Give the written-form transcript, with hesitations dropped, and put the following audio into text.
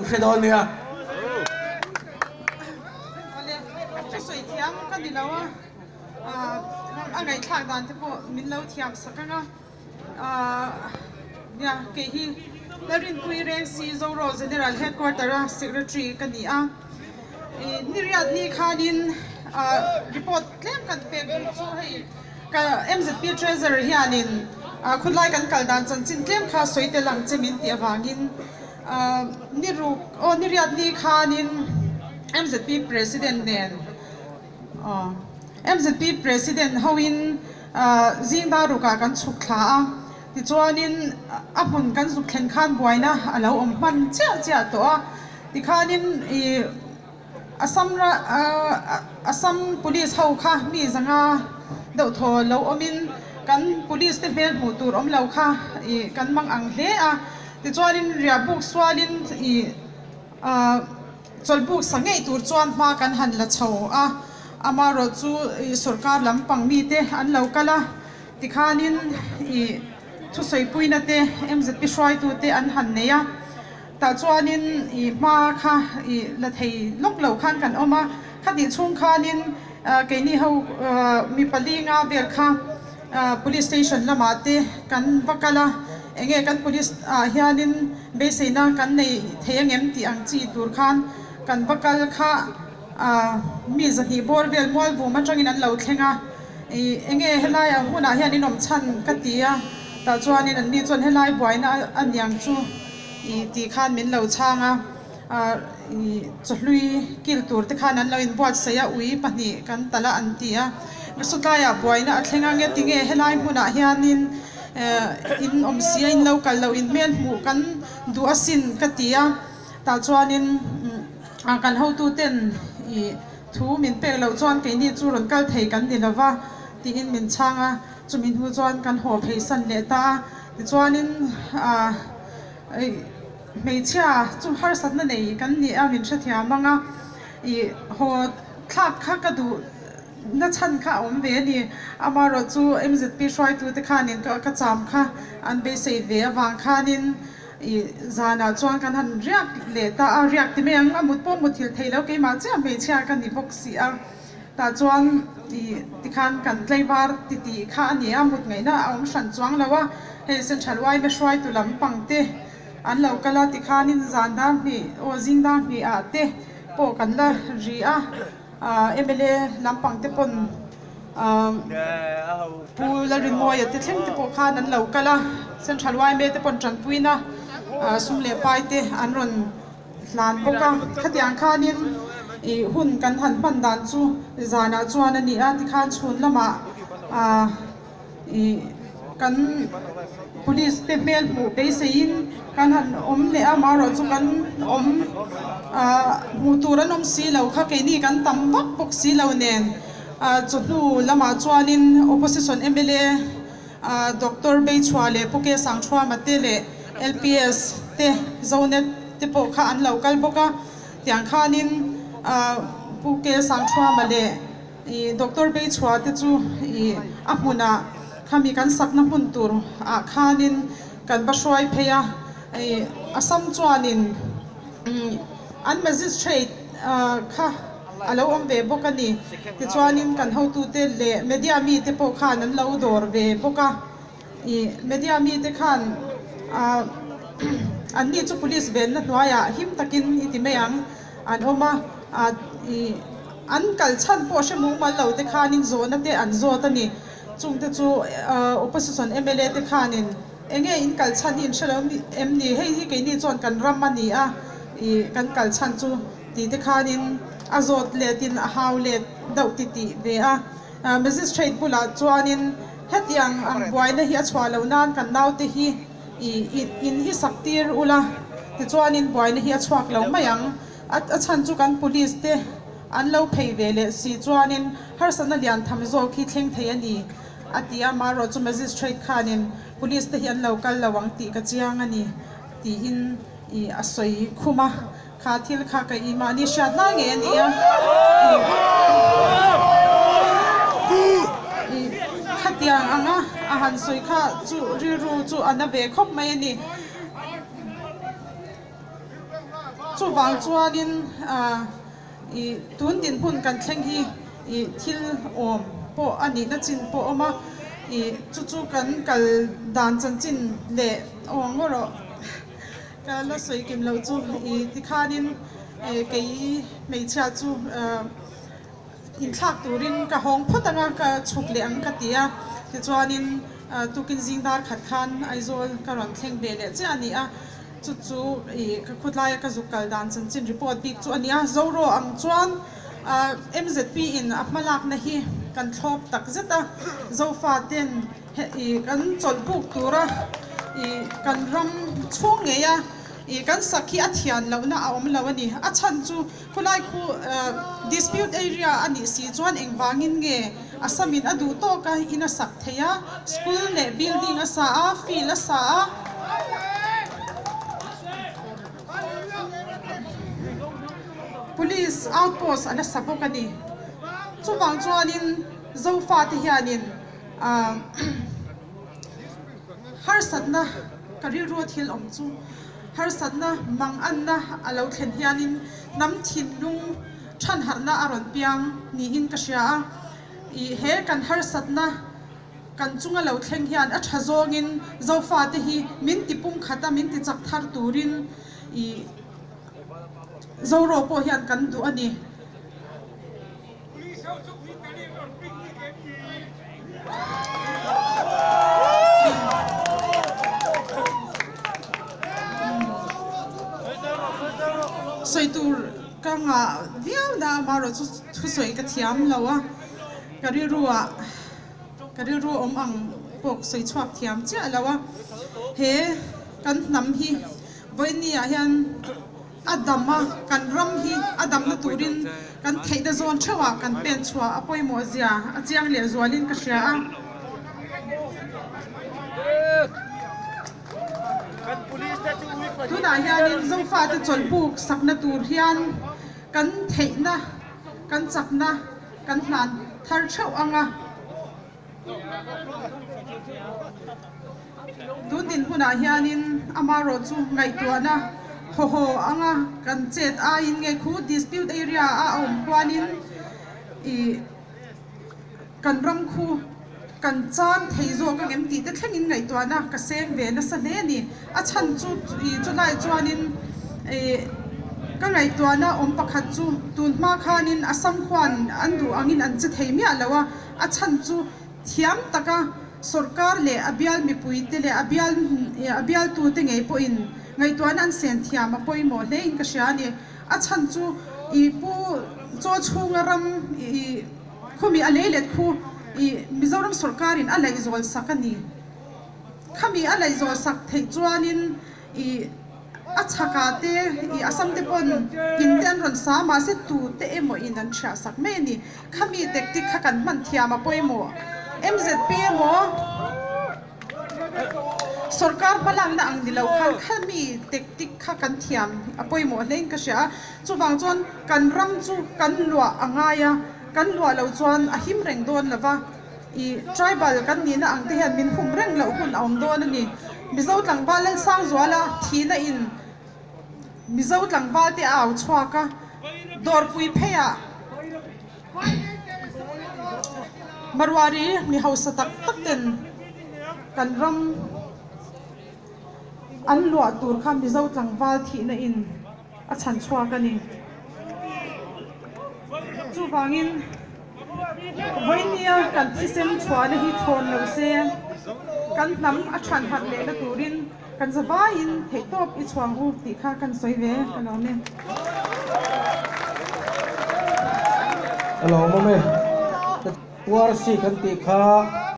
Hre dawn nia. Awle, thusawi thiam ka ni lo a, a ngaihthlak dan te pawh min lo thiam sak ang a. Nia, kei hi Lalrinpui Rengsi Zoro General Headquarter a Secretary ka ni a. Niriat ni khanin report tlem kan pek duh chu hei ka MZP Treasurer hianin khawlai kan kal dan chanchin tlem kha sawi tel ang che min tih avangin Ni ruk aw ni riat ni khanin MZP President nen aw MZP President hoin zing dar rukah kan chhuk thla a, tichuanin a hmun kan zuk thlen khan buaina a lo awm hman chiah chiah tawh a, tikhanin ih Assam Assam Police ho kha mi zanga deuh thaw lo awmin kan Police te hmel hmuh tur awm lo kha ih kan mang ang hle a. Tichuanin riah buk sualin ih chawlh buk sa ngei tur chuan hma kan han la chho a, amaherawh chu ih sorkar lampang mite an lo kal a, tikhanin ih thusawipuina te MZP hruaitute an han nei a. Tah chuanin i hma kha i la thei lawk lo khan kan awm a, khatih chhung khanin keini ho mi pali nga vel kha police station lamah te kan va kal a, enge kan police ah hianin beiseina kan nei thei angem tih ang chi tur khan kan va kal kha mi zahnih bawr vel mual vum atangin an lo thleng a, i enge helaiah hmunah hian in awm chhan ka ti a, tah chuanin an ni chuan helai buaina a niang chu. I tih khan min lo chhang a, i chawhlui kil tur te khan an lo inbuatsaih a, ui pahnih kan talh a an ti a. Sawtlaiah buaina a thleng a, nge tinge helai hmunah hianin in awm si a, in lo kal loh in hmel hmuh kan duh asin ka ti a. Tah chuanin kan hotuten i thu min pek loh chuan keini chu rawn kal thei kan ni lova tiin min chhang a. Chumi hnu chuan kan haw pheisan leh ta a, tichuanin ah hmeichhia chu harsatna nei kan ni a min hrethiam ang a, ih haw thlak kha ka duh na chhan kha a awm ve a ni. Amaherawh chu MZP hruaitute khanin ka cham kha an beisei ve avang khanin ih zanah chuan kan han riak leh ta a, riak ti mai ang a mut pawh muthilh theih loh keimah chiah hmeichhia ka ni bawk si a. Tah chuan ih tikhan kan tlaivar ti tih kha a ni a, mut ngaihna a awm hran chuang lo a, hei Central yma hruaitu lampang te an lo kal a tikhanin zan dar hnih aw zing dar hnih ah te pawh kan la ri a, ah mla lampang te pawn ah Pu Lalrinmawia te thleng te pawh khan an lo kal a, Central yma te pawn tanpuina ah sum leh pai te an rawn. Hlan bawk a, khatiang khanin ih hun kan han hman dan chu zanah chuan a ni a, tikhan chhun lamah ah ih kan police te hmel hmuh beiseiin kan han awm leh a, marawh chu kan awm ah hmuh tur an awm si lo kha keini kan tam vak bawk si lo nen ah chawhnu lamah chuanin opposition mla ah Doctor Beichhua leh Pu Ke Sangthuama te leh LPS te Zonet te pawh kha an lo kal bawk a, tiang khanin Pu Ke Sangthuama leh ih Doctor Beichhua te chu ih a hmunah khami kan sakna hmun tur ah khanin kan va hruai phei a, ih Assam chuanin an Magistrate kha a lo awm ve bawk a ni. Tichuanin kan hotute leh media mite pawh khan an lo dawr ve bawk a. Ih media mite khan ah an ni chu police venna hnuaiah him takin i ti mai ang an awm a, ah ih an kal chhan pawh hre mumal lo te khanin zawhna te an zawt a ni. Chungte chu ah opposition mla te khanin eng nge in kal chhan hi in hre lo em ni? Hei hi keini chuan kan ram a ni a, ih kan kal chhan chu tih te khanin a zawt letin a hau let deuh ti tih ve a. Magistrate bulah chuanin hetiang ang buaina hi a chhuah loh nan kan naute hi ih in hi sak tir ula tichuanin buaina hi a chhuak lo mai ang. A chhan chu kan police te an lo phei ve leh si chuanin harsatna lian tham zawk hi thleng thei a ni a ti a, marawh chu magistrate khanin police te hi an lo kal lo ang tih ka chiang a ni tiin ih a sawi khum a. Kha thil kha ka i mahni hriat lai ngei a ni a, i khatiang anga a han sawi kha chu rilru chu a na ve khawp mai a ni. Chuvang chuanin i tun dinhmun kan thleng hi i thil awm pawh a nihna chin pawh a awm a, i chu chu kan kal dan chanchin leh aw ngaw rawh ka la sawi kim loh chu i tikhanin kei hmeichhia chu Inthlak turin ka hawng phawt ang a, ka chhuk leh ang ka ti a. Tichuanin tukin zing dar khat khan Aizawl ka rawn thleng ve leh chiah a ni a. Chu chu ih ka khawtlaia ka zuk kal dan chanchin report bik chu a ni a. Zoro ang chuan MZP in a hmalakna hi kan thlawp tak zet a. Zofa ten ih kan chawlh buk tura ih kan ram chhung ngei a ih kan sak hi a thian lohna a awm lo a ni. A chhan chu. Khulai khu dispute area a nih si chuan engvangin nge Assam in a duh tawk a in a sak thei a, school leh building a sa a, field a sa a. Police outpost a la sa bawk a ni. Chuvang chuanin Zofate hianin harsatna ka rilru a thil awm chu harsatna manganna a lo thlen hianin hnam thinlung thanharhna a rawn piang niin ka hria a. Ih he kan harsatna kan chunga lo thleng hian a tha zawngin Zofate hi min ti pumkhat a, min ti chak thar turin ih Zoro pawh hian kan duh a ni. Sawi tur ka ngah viau na amaherawh chu thusawi ka thiam lo a, ka rilru ah ka rilru awm ang pawh sawi chhuak thiam chiah lo a, he kan hnam hi vawiin ah hian. A dam a, kan ram hi a damna turin kan theihna zawn theuhah kan pen chhuah a pawimawh zia a chiang leh zualin ka hria a. Tunah hianin Zofate chawlhbuk sakna tur hian kan theihna, kan chakna kan hlan thar theuh ang a. Tun dinhmunah hianin amarawh chu ngaihtuahna haw-haw anga kan chet aiin nge khu dispute area a awm khuanin ih kan ram khu kan chan thei zawk angem tih te thlengin ngaihtuahna ka seng ve nasa hle a ni. A chhan chu ih chulai chuanin ih ka ngaihtuahna awm pakhat chu tun hma khanin Assam khuan an duh angin an che thei miah lo a, a chhan chu Thiam taka sawrkar leh a bial mipuite leh a bial a bialtute ngei pawhin ngaihtuahna an sen thiam a pawimawh hlein ka hria a ni. A chhan chu i pu chaw chhunga ram i khumi a leilet khu i Mizoram sawrkarin a laihzawl sak a ni. Khami a laihzawl sak theih chuanin i A chhakah te i Assam te pawn in te an rawn sa mahse tu te emaw in an thiah sak mai a ni. Khami tactic kha kan hman thiam a pawimawh. MZP emaw sorkar hmalakna ang ni lo khan khami tactic kha kan thiam a pawimawh hle in ka hria a. Chuvang chuan kan ram chu kan luah a ngai a, kan luah lo chuan a him reng dawn lo va. I tribal kan nihna ang te hian min hum reng loh hun a awm dawn a ni. Mizo tlangval Lalsangzuala thihna in Mizo tlangval te a au chhuak a, dawrpui pheiah Maruari mi hausa tak tak ten kan ram an luah tur kha Mizo tlangval thihna in a chhan chhuak a ni. Chuvangin vawinia kan thisem chhuahna hi thawn lo se, kan hnam a than harh lehna turin kan zavaiin theihtawp i chhuang u tih kha kan sawi ve ka lawm e. A lawmawm e. URC kan tih kha.